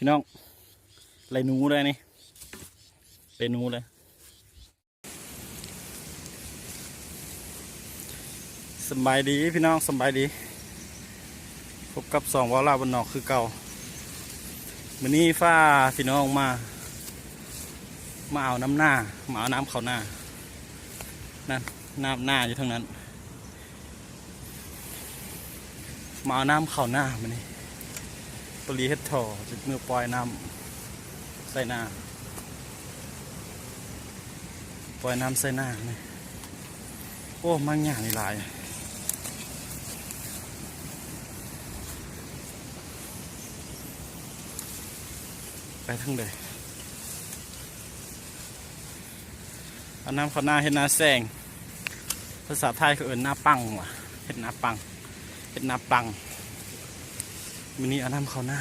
ພີ່ນ້ອງ ໄລ່ໜູເລີຍນີ້ ໄລ່ໜູເລີຍ. ສຳບາຍດີພີ່ນ້ອງ ສຳບາຍດີ ພົບກັບຊ່ອງເວົ້າລາວບ້ານນອກຄືເກົ່າ. ມື້ນີ້ພາພີ່ນ້ອງມາ ມາເອົານ້ຳນາ ມາເອົານ້ຳເຂົ້ານາ ນັ້ນ ນ້ຳນາຢູ່ທາງນັ້ນ. ມາເອົານ້ຳເຂົ້ານາມື້ນີ້ ພໍດີເຮັດທໍ່ ຊິເມືອປ່ອຍນ້ຳໃສ່ນາ ປ່ອຍນ້ຳໃສ່ນານີ້. ໂອ້ ໝາກຫຍ້ານີ້ຫຼາຍ ໄປທາງໃດ? ເອົານ້ຳເຂົ້ານາເຮັດນາແຊງ ພາສາໄທເຂົາເອີ້ນນາປັງວ່າ ເຮັດນາປັງ ເຮັດນາປັງ. ມື້ນີ້ເອົານ້ຳເຂົ້ານາ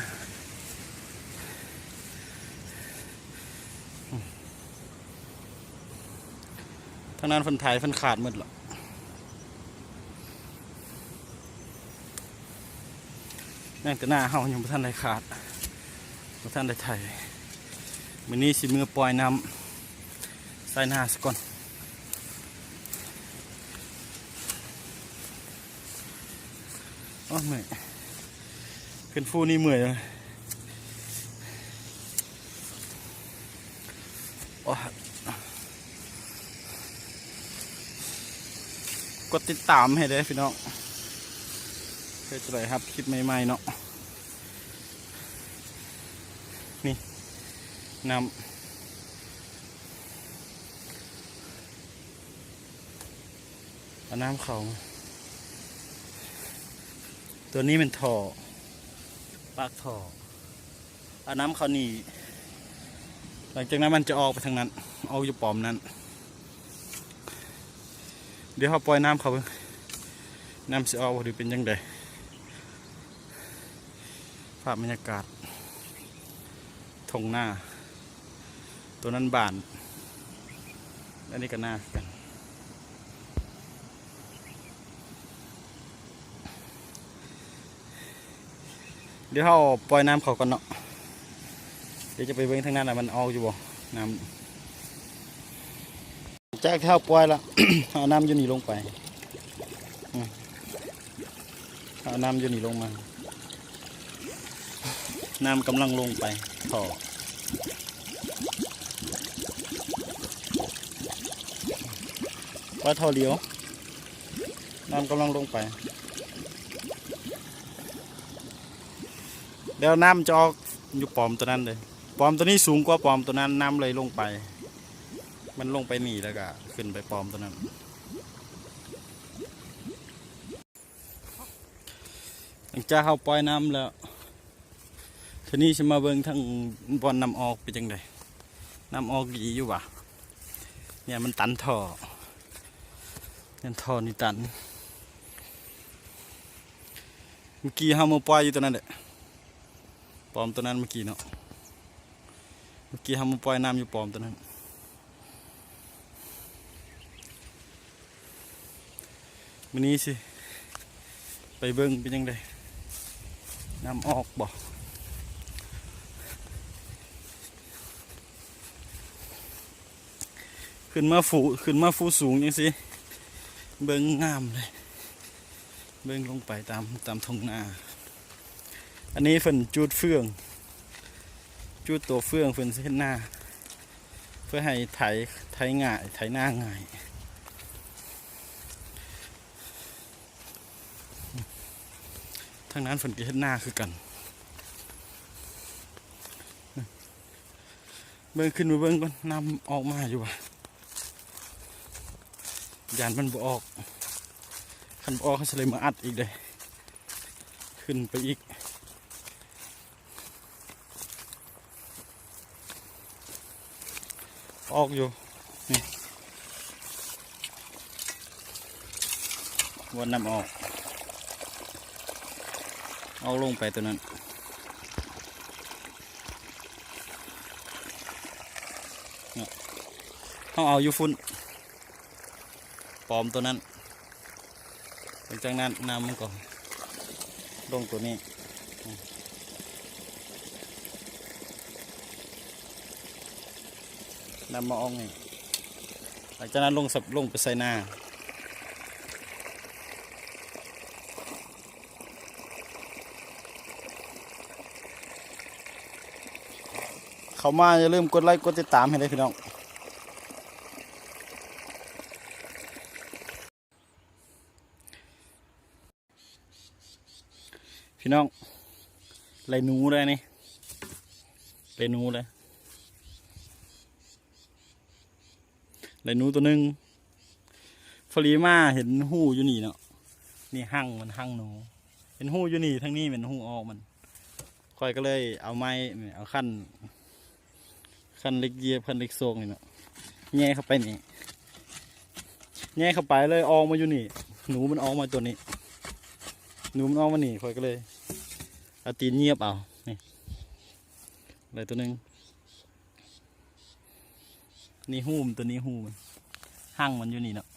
ທາງນັ້ນເພິ່ນໄຖ ເພິ່ນຂາດໝົດລະ. ຍັງແຕ່ນາເຮົາຍັງບໍ່ທັນໄດ້ຂາດ ບໍ່ທັນໄດ້ໄຖ. ມື້ນີ້ຊິເມືອປ່ອຍນ້ຳໃສ່ນາສາກ່ອນ. ໂອ້ ເມື່ອຍ ຂຶ້ນພູນີ້ເມື່ອຍເລີຍ. ໂອ້ຍ ກົດຕິດຕາມໃຫ້ເດີ້ພີ່ນ້ອງ ເພື່ອຈະໄດ້ຮັບຄລິບໃໝ່ໆເນາະ. ນີ້ ນ້ຳ ເອົານ້ຳເຂົ້າ. ຕົວນີ້ແມ່ນທໍ່ ປາກທໍ່ ເອົານ້ຳເຂົ້ານີ້ ຫຼັງຈາກນັ້ນມັນຈະອອກໄປທາງນັ້ນ ອອກຢູ່ປ້ອມນັ້ນ. ດຽວເຮົາປ່ອຍນ້ຳເຂົ້າເບິ່ງ ນ້ຳຊິອອກບໍ່ ຫຼືເປັນຈັ່ງໃດ. ພາບບັນຍາກາດທົ່ງນາ ຕົວນັ້ນບ້ານ ອັນນີ້ກໍນາຄືກັນ. ດຽວເຮົາປ່ອຍນ້ຳເຂົ້າກ່ອນເນາະ ດຽວຈະໄປເບິ່ງທາງນັ້ນວ່າມັນອອກຢູ່ບໍ່ ນ້ຳ. ຈາກທີ່ເຮົາປ່ອຍລະ ເຮົາເອົານ້ຳຢູ່ນີ້ລົງໄປ ອືມ ເຮົາເອົານ້ຳຢູ່ນີ້ລົງມາ ນ້ຳກຳລັງລົງໄປທໍ່ ວ່າທໍ່ດຽວ ນ້ຳກຳລັງລົງໄປ ແລ້ວນ້ຳຈະອອກຢູ່ປ້ອມຕົວນັ້ນເດ້. ປ້ອມຕົວນີ້ສູງກວ່າປ້ອມຕົວນັ້ນ ນ້ຳເລີຍລົງໄປ ມັນລົງໄປນີ້ ແລ້ວກະຂຶ້ນໄປປ້ອມຕົວນັ້ນ. ຫຼັງຈາກເຮົາປ່ອຍນ້ຳແລ້ວ ທີນີ້ຊິມາເບິ່ງທາງບ່ອນນ້ຳອອກເປັນຈັ່ງໃດ ນ້ຳອອກດີຢູ່ຫວາ? ເນ່ຍ ມັນຕັນທໍ່ ເຫັນທໍ່ນີ້ຕັນ. ເມື່ອກີ້ເຮົາມາປ່ອຍຢູ່ຕົວນັ້ນແຫຼະ ປ້ອມຕົວນັ້ນເມື່ອກີ້ເນາະ ເມື່ອກີ້ເຮົາມາປ່ອຍນ້ຳຢູ່ປ້ອມຕົວນັ້ນ. ມື້ນີ້ຊິໄປເບິ່ງເປັນຈັ່ງໃດ ນ້ຳອອກບໍ່? ຂຶ້ນມາພູ ຂຶ້ນມາພູສູງຈັ່ງຊີ້ ເບິ່ງງາມເລີຍ ເບິ່ງລົງໄປຕາມ ຕາມທົ່ງນາ. ອັນນີ້ເພິ່ນຈູດເຟືອງ ຈູດໂຕເຟືອງເພິ່ນຊິເຮັດນາ ເພື່ອໃຫ້ໄຖ ໄຖງ່າຍ ໄຖນາງ່າຍ. ທາງນັ້ນເພິ່ນກໍເຮັດນາຄືກັນ. ເບິ່ງ ຂຶ້ນໄປເບິ່ງກ່ອນ ນ້ຳອອກມາຢູ່ຫວາ? ຢ້ານມັນບໍ່ອອກ ຄັນບໍ່ອອກເຮົາຊິໄດ້ມາອັດອີກເດ້ ຂຶ້ນໄປອີກ. ອອກຢູ່ ນີ້ ວນນ້ຳອອກ ອອກລົງໄປຕົວນັ້ນ ເນາະ ເຮົາເອົາຢູ່ພຸ້ນ ປ້ອມຕົວນັ້ນ ຫຼັງຈາກນັ້ນນ້ຳມັນກໍລົງຕົວນີ້ ອືມ ເ ນຳມາອອງນີ້ ຫຼັງຈາກນັ້ນລົງ ລົງໄປໃສ່ນາ. ເຂົ້າມາຢ່າລືມກົດໄລ້ກົດຕິດຕາມໃຫ້ເດີພີ່ນ້ອງ. ພີ່ນ້ອງ ໄດ້ໜູແລ້ວນີ້ ໄດ້ໜູແລ້ວ ໄດ້ໜູໂຕໜຶ່ງ. ພໍດີມາເຫັນຮູຢູ່ນີ້ເນາະ ນີ້ຮັງມັນ ຮັງໜູ ເຫັນຮູຢູ່ນີ້ ທາງນີ້ແມ່ນຮູອອກມັນ. ຂ້ອຍກໍເລີຍເອົາໄມ້ ເອົາຄັນ ຄັນເຫຼັກຢຽບ ຄັນເຫຼັກໂຊກນີ້ເນາະ ແຍ່ເຂົ້າໄປນີ້ ແຍ່ເຂົ້າໄປເລີຍ ອອກມາຢູ່ນີ້ ໜູມັນອອກມາຕົວນີ້ ໜູມັນອອກມານີ້ ຂ້ອຍກໍເລີຍເອົາຕີນຫຍຽບເອົາ ນີ້ ໄດ້ຕົວໜຶ່ງ. ນີ້ຮູມັນ ຕົວນີ້ຮູມັນ ຮັງມັນຢູ່ນີ້ເນາະ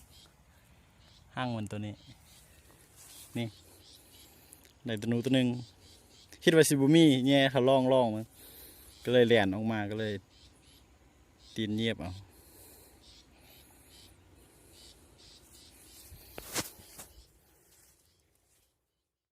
ຮັງມັນຕົວນີ້ ນີ້ ໄດ້ຕົວໜູຕົວໜຶ່ງ. ຄິດວ່າຊິບໍ່ມີ ແຍ່ເຂົ້າລອງໆ ມັນ ກໍເລີຍແລ່ນອອກມາ ກໍເລີຍຕີນຫຍຽບເອົາ